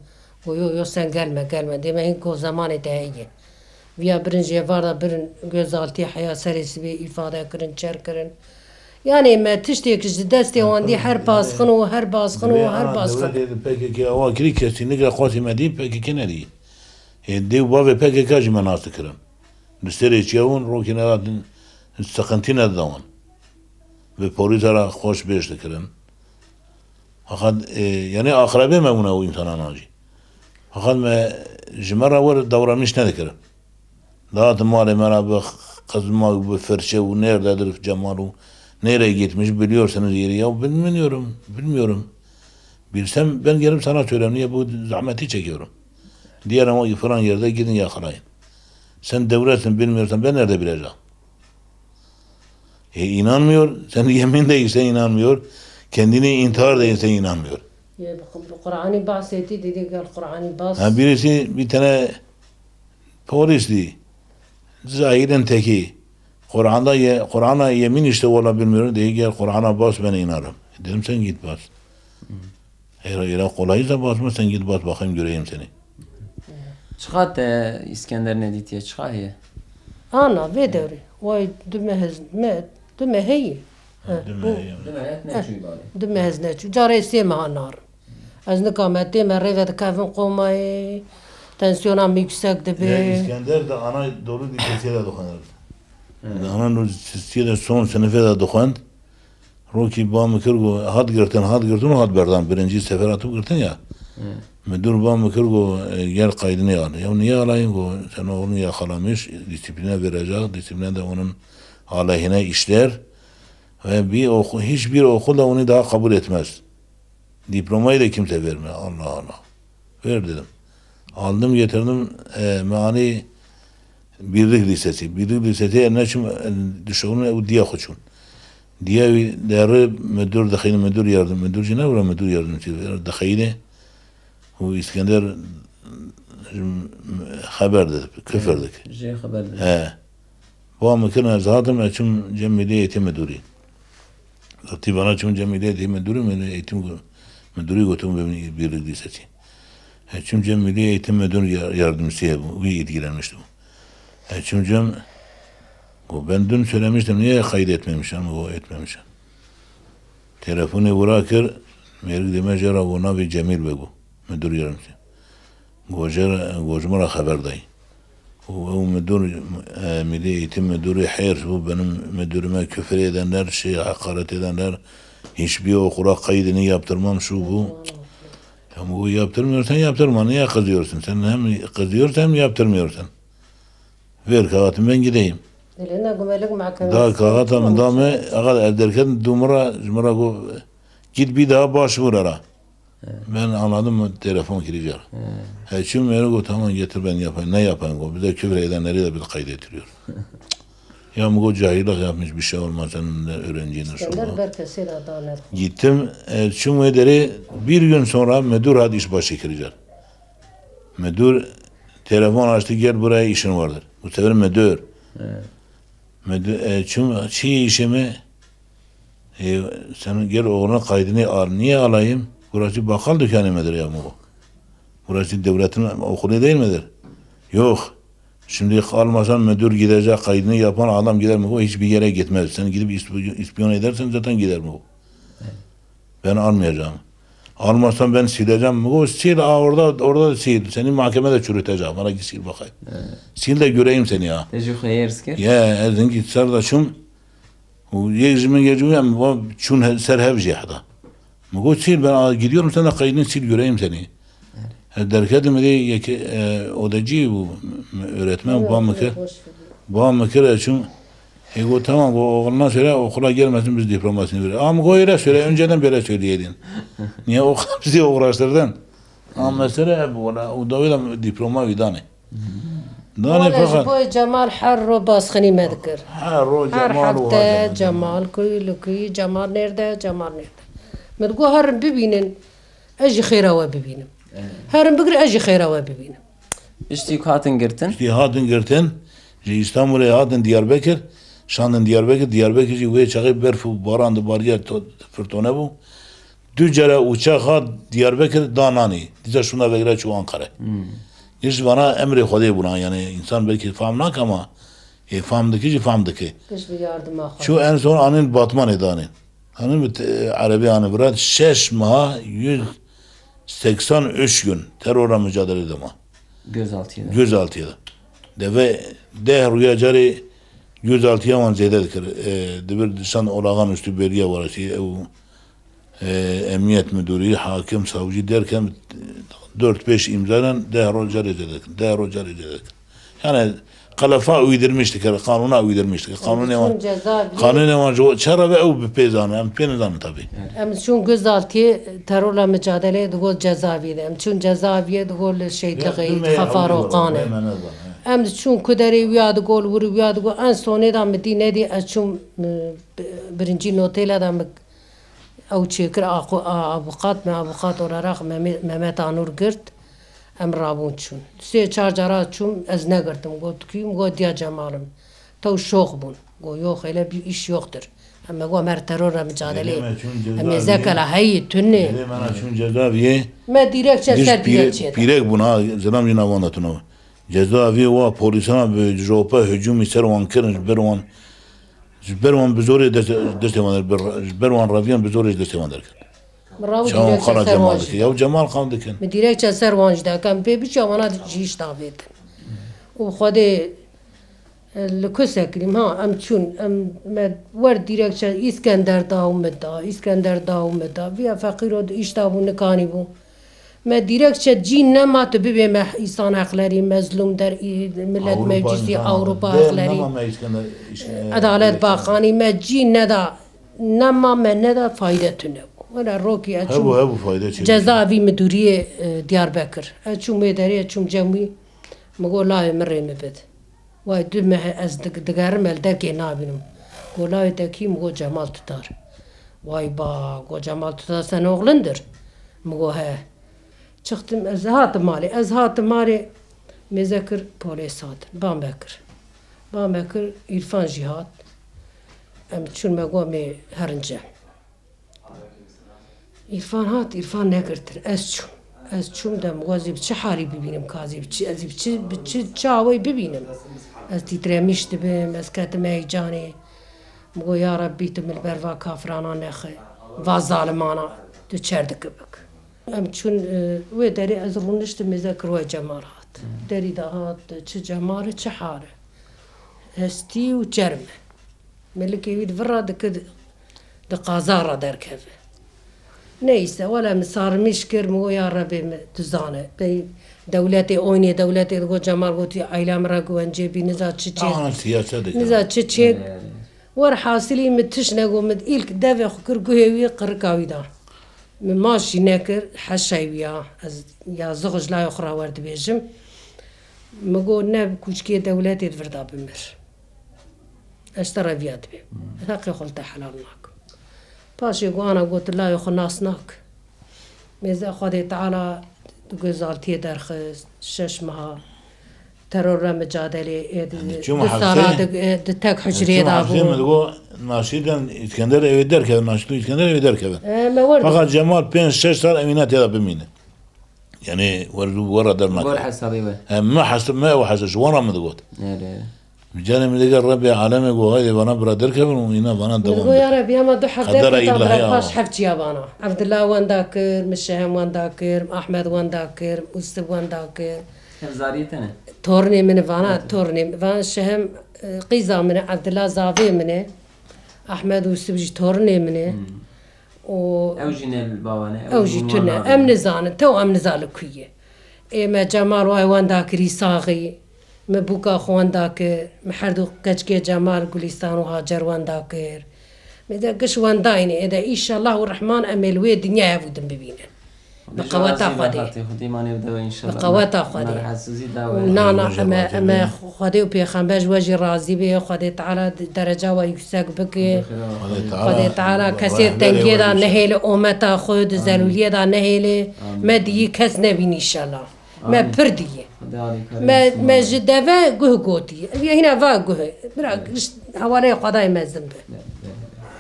Got, "Yo, yo, sen gelme, gelme." Dê me hîn got, "Zemanê te heye." Viya birin jê var da birin gözaltî heya serê sibê îfade kirin, çer kirin. Yanî me tiştêk ji destê wan dî her basxin û her basxin û her basxin. Dewletê P K K awa kirî, kesî nike xwesî me dî, P K K nedî. Ê, dê û bavê P K K jî me nas dikirin. Li serê çiya hûn rokê nedatin, siqintî nedida wan. Bi polîsa re xweş bêş dikirin. Fakat, e, yani akrabê me bûne û insanan an jî. Fakat me ji me re wir davranîş nedikirin. Dihatin malê me re bi qizma û bi firçe û nêrde dirif Cemal û nereye gitmiş biliyorsunuz yeri. Ya bilmiyorum, bilmiyorum. Bilsem ben gelip sana söylerim. Niye bu zahmeti çekiyorum? Diyelim o falan yerde gidin yakalayın. Sen devletsin bilmiyorsan ben nerede bileceğim? E, inanmıyor. Sen yemin de ise inanmıyor. Kendini intihar da ise inanmıyor. Ya, bu, bu Kur'an'ı bahsetti dedi, gel Kur'an'ı bas. Ha, birisi bir tane polis diye. Cahilin teki. Kur'an'da ye, Kur'an'a yemin işte valla bilmiyorum. Dedi gel Kur'an'a bas ben inanırım. Dedim sen git bas. Eğer öyle kolaysa basma sen git bas bakayım göreyim seni. Çiqa te Îskender nedîtiye, çiqa heye? Ana, vê dewrê. Way du meh ez, me, du meh heye. Ha, du meh heye. Du meh neçûyî bavê. Du meh ez neçû. Carê sê meha nar. Ez nika me tê me rê ve dikevin qomayê. Tansiyona me yüksek dibe. Ya Îskender de ana dolu lisesiye de dixwend. Ana dolu lisesiye de son sınıfı da dixwend. Rokî ba min kir got, hat girtin, hat girtin û hat berdan. Birinci sefer hatibû girtin ya. Hı. Müdür ba min kir got, e, gel kaydını al. Ya niye alayım got, sen onu yakalamış, disipline verecek, disipline de onun aleyhine işler. Ve bir oku-, hiçbir okul da onu daha kabul etmez. Diplomayı da kimse vermiyor. Allah Allah. Ver dedim. Aldım getirdim, e, meani Birlik Lisesi. Birlik Lisesi eline çim, e, düşüğünü ev diye koçun. Diye bir derri müdür, dahil müdür yardım, müdür cine vura müdür yardımcı dahili. Bu İskender, m, haber dedi, küfür dedi. Şey haber dedi. He. Bu an mümkün zaten açım cem milli eğitim müdürü. Zaten bana çim cem milli eğitim müdürü, milli eğitim müdürü götürdüm Birlik Lisesi. E, çimce Milli Eğitim Müdür ya-, Yardımcısı bu, bu ilgilenmişti bu. E, çimce bu, ben dün söylemiştim, niye kaydetmemişim? Bu etmemişim. Telefonu bırakır, merik deme jera bu navi Cemil Begu, müdür yardımcısı. Gojer, gojmara haber dayı. O, o müdür, e, Milli Eğitim Müdürü hêrs bû, benim müdürüme küfür edenler, şey, hakaret edenler, hiçbir okula kaydını yaptırmam, şu bu. Ya bu yaptırmıyorsan yaptırma, niye kızıyorsun? Sen hem kızıyorsan hem yaptırmıyorsan. Ver kağıtımı ben gideyim. Elinde güvenlik mahkemesi. Daha kağıt alın, daha mı? Aga, evderken dumura, jumura go, git bir daha başvur ara. He. Ben anladım mı? Telefon kireceğim. He. He, çim beni go, tamam getir ben yapayım. Ne yapayım go? Bize küfür edenleri de bir kaydettiriyor. Ya mı go cahillik yapmış, bir şey olmaz senin de öğrencinin şu İskender bu. Berkesê de danet. Gittim, e, çim ederi bir gün sonra müdür hat iş başı kireceğim. Müdür telefon açtı, gel buraya işin vardır. Bu sefer müdür. He. Müdür, e, çim, çi işimi? E, sen gel oğluna kaydını al. Niye alayım? Burası bakkal dükkanı mıdır ya bu? Burası devletin okulu değil midir? Yok. Şimdi almasan müdür gidecek, kaydını yapan adam gider mi? O hiçbir yere gitmez. Sen gidip ispiyon, ispiyon edersen zaten gider mi? Ben almayacağım. Almazsan ben sileceğim. O sil, aa, orada, orada sil. Seni mahkemede çürüteceğim. Bana git sil bakayım. Sil de göreyim seni ya. Te jî xwe hêrs kir? Ya, ez hingî ser de çûm. Û yek ji min gecû em va çûn he-, ser hev jî heta. Min got, "Sil, ben a-, gidiyorum, sen de kaydını sil, göreyim seni." Evet. E, derketim, bir de yek, e, odacı bu, m-, öğretmen, evet, ba min kir. Evet, boş ver. Ba min kir, e, çûm. E, got, "Tamam, bu oğluna söyle, okula gelmesin, biz diplomasını verir." Ama bu öyle söyle, önceden böyle söyleyeydin. Niye o kadar bizi uğraştırdın? Ama mesele hep bu, wala, o da öyle diploma bir tane. Danê Wala ji feqet bo Cemal her ro basxinî me dikir. Her ro Her Cemal û hefte ha Cemal. Cemal, kuy li kuy, Cemal nêrde, Cemal nêrde. Min digot herin bibînin, ez jî xêra we bibînim. Evet. Herin bigir, ez jî xêra we bibînim. Piştî ku hatin girtin? Piştî hatin girtin, ji Îstanbulê hatin Diyarbekir, şandin Diyarbekir, Diyarbekir jî wê çaxê berf û baran dibariye, to-, firtone bû. Du care uçak hat Diyarbekir da nanî. Dîsa şûna vegire çû Ankara. Hmm. Giş vana emrê Xwedê bûna, yani insan belkî fam nake ama, e, fam dike jî fam dike. Giş bi yardima Xwedê. Çû en son anîn Batmanê danîn. Anîn bi te-, erebê anîn vira şeş meha yüz seksen üç gün terorla mücadele dema. Gözaltıya. Gözaltıya. Deve deh rüya carê gözaltıya wan zêde dikir. E, dibir dişan olağanüstü bölge varası ew e, emniyet müdürü, hakim, savcı derken, e, dört beş imzayla deh roj carê zêde dikin, deh roj carê zêde dikin. Yani kelefa uydurmuştuk, yani kanuna uydurmuştuk. Kanun ne var? Bütün cezaevi Kanun ne var? Jo-, çara ve ew bi pê zane, em pê nizane tabii. Em çûn gözaltiyê terorla mücadele digot cezaeviyê de. Em çûn cezaeviyê digot li Şeytixê, Xefaroqanê. Em çûn ku derê wiya digot, wir wiya digot. En sonê de mi dî nedî, ez çûn, e, bi-, birinci notêla de mi Ew çêkir, aqu-, a-, avukat me, avukat olarak Mehmet, Mehmet Anur girt, em rabûn çûn. Sê çar cara çûm, ez negirtim. Got, "Kî?" Got, "Diya Cemal im." Tew şox bûn. Got, "Yok, öyle bir iş yoktur." Em me got, "Mer terorla mücadele." Em ê zekela heyî tunê. Êlê me çûn cezaeviyê. Me dîrekçe ser dîrekçe de. Pîrek bûn ha, zilam jî navanda tuna. Cezaeviyê wa polisana bi rope hücumî ser wan kirin, ji ber wan Ji ber wan bi zorê dest-, destê wan der, bi, ji ber wan reviyan bi zorê ji destê wan derket. Min raw Çawan dîrekçe xala ser Cemal wan dikir. Jî da. Ya Cemal qan dikin. Min dîrekçe ser wan jî da. Em pê biçe wana jî iş davêtin. Û Xwedê, e, li ku sekirîm, ha, em çûn, em, me wer dîrekçe Îskender da û min da, Îskender da û min da. Viya feqîro di iş da bû, nikanî bû. Me dîrek çe cî nema tu bibê me îsan heqlerî, mezlûm der, millet meclîsî, Ewropa heqlerî, Edalet Baxanî, me cî neda, nema me neda fayde tune bû. Wela rokî ez çûm cezaevî midûriyê, e, Diyarbekir. Ez çûm wê derê, ez çûm cem wî, mi got, "Layê min rê min bid." Way du meh ez dig-, digerim el derkê nabînim. Go, "Layê te kî?" Mi go, "Cemal Tutar." Way ba, go, "Cemal Tutar sen oğlundur?" Mi go, "He." Çıktım, ez hatim malê. Ez hatim malê, mêze kir, polês hatin. Ba me kir. Ba me kir, Îrfan jî hat. Em çûn me go, "Em ê herince." Îrfan hat, Îrfan negirtin. Ez çûm. Ez çûm de, mi got, "Ez ê bi çi halî bibînim ka, ez ê bi çi, ez ê bi çi, bi çi çawê bibînim?" Ez tîtremîş dibim, ez ketim heyecanê. Mi got, "Ya Rebbî, tu min li ber va kafirana nexe, va zalimana tu çer dikibik." Em çûn, e, wê derê ez rûniştim, mêze kir, wê Cemal hat. Derî de hat, çi Cemal e, çi hal e. Hestî û çerm e. Milikê wî di vir re dikir, di qaza re derkeve. Neyse, wele min sarmîş kir, min got, "Ya Rebê min, tu zane." Pey dewletê, oynê dewletê digot, Cemal gotiye, "Eyla min re guvencê bî, niza çi çê." Aha, siyaset dike. Niza çi çê. Werhasilî min tişt negot, min îlk devê xwe kir guhê wî, qirika wî da. Min maç jî nekir, heşay wî ya. Ez ya zixij layê xwe re wer dibêjim. Min got, "Ne kûçikê dewletê di vir de bimir." Ez ji te re viya dibêm. Ez heqê xwe li te helal nakim. Paşê got, "Ana," got, "layê xwe nas nak." Mêze Xwedê Teala di gözaltiyê derxist, şeş meha teror re micadelê, ê di, Yanî çûm du sala hepsê, di, ê di tek hecrê çûm de hepsê bû. Min digot, Naşîdên Îskender ewê derkevin, Naşîd û Îskender ewê derkevin. E, me wer Fakat Cemal pênc şeş sal evîna tê de bimîne. Yanî wer ji we re dernake. Gor hesabê we. Em me hesab, me ew hesab, ji wan re min digot. Erê. Carê min digel Rebbê alemê got, "Haydê vana bira derkevin û îna vana dewam bikin." Min got, "Ya Rebbî, hema du heftê Qedera pêta îlahî bira paş awa. Heft çiya vana." Evdila wenda kir, min Şehem wenda kir, min Ahmed wenda kir, min Usib wenda kir. Ev zariyê te ne? Tornê min vana, Evet. Tornê. Van Şehem, e, qîza min e, Evdila zavê min e. Ahmed Usib jî tornê min e. Hmm. Û Ew jî ne li ba we ne, ew jî tune. Em nizanin, tew em niza li ku ye. Ê me Cemal wayê wenda kirî saxî. Me bûka xwe wenda kir. Me her du keçikê Cemal, Gulistan û Hacer wenda kir. Me de giş wendayî ne. Ê de înşellah û Rehman em ê li wê dinyayê hev û din bibînin. Bi qeweta Xwedê. Xwedê manê bide we înşallah. Bi qeweta Xwedê. Merhetsizî da we. Û na, na, Xwedê em ê, em ê Xwedê û Pêxember ji we jî razî be. Xwedê Teala dereca we yüksek bike. Xwedê Teala kesê tengiyê de nehêle, ometa xwe di zelûliyê de nehêle. Amîn. Me diyî kes nebîn înşallah. Me pir diyî. Me, me ji deve guh gotî. Ev yê hîna va guh. Bira, hewaleyê Xwedayê mezin be.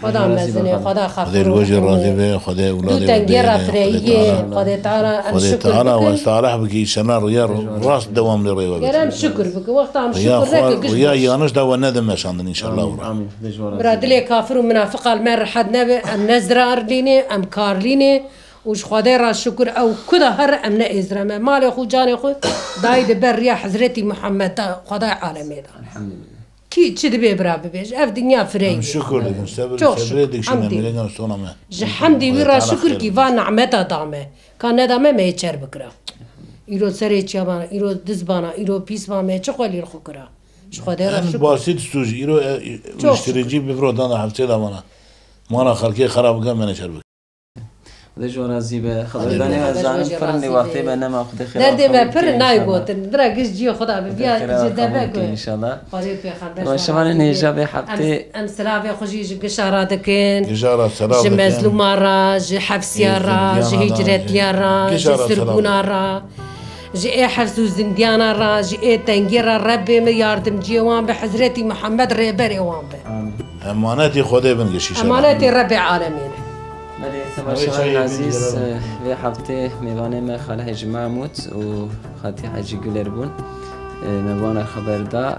Xweda mezin e, Xweda xafir û rehim e. Xwedê li we jî razî be, Xwedê ewladê we bêne, Xwedê Teala. Xwedê Teala, em şukir bikin. Teala we salih bike, îşana riya rast dewam li rê we bike. Ger em şukir bikin, wexta em şukir neke, giş riya yanlış da we nedin meşandin înşallah. Amîn, amîn. Bira, dilê kafir û minafiqa li me rehet nebe, em ne zirar lîne, em kar lîne. Û ji Xwedê re şukir ew ku de here em ne êzre me. Malê xwe û canê xwe dayî di ber riya Hezretî Muhammed de, Xwedayê alemê de. Elhamdülillah. Kî çi dibe bira bibêje, ev dinya fireyî ye. Em şukir dikin, sebir, Çok sebrê şükür, dikişîne, hamdî. Mêrêgan sona me. Ji hemdî wî re şukir kî va nehmeta da me. Ka neda me, me yê çer bikira. Îro serê çiya bana, îro diz bana, îro pîs bana, me çi xwe lîr xwe kira. Ji Xwedê re şukir. Em basit stûj, îro, e, Çok uyuşturucu şükür. Bifro dan da heftê da bana. Mala xelkê xerab bike, me neçer bike. Xwedê ji we razî be. Xeberdanê we zanin pir nê wextê me nema Xwedê xêra. Derdê me pir nayê gotin. Bira giş ciyê Xweda bi biya ji deve got. Înşallah. Xwedê pêxember. Şevanê nêja vê heftê. Em silavê xwe jî ji gişa ra dikin. Gişa ra selam dikin. Ji mezlûma ra, ji hefsiya ra, ji hicretiya ra, ji sirbûna ra. Ji ê hefs û zindiyana ra, ji ê tengiyê ra Rebbê min yardimciyê wan be, Hezretî Muhammed rêberê wan be. Amîn. Emanetî Xwedê bin gişî şeref. Emanetê Rebbê alemîn. Belê, temaşevanên ezîz, vê heftê mêvanê me Xalê Hecî Mahmûd û Xatî Hecî Guler bûn. Me wana xeber da.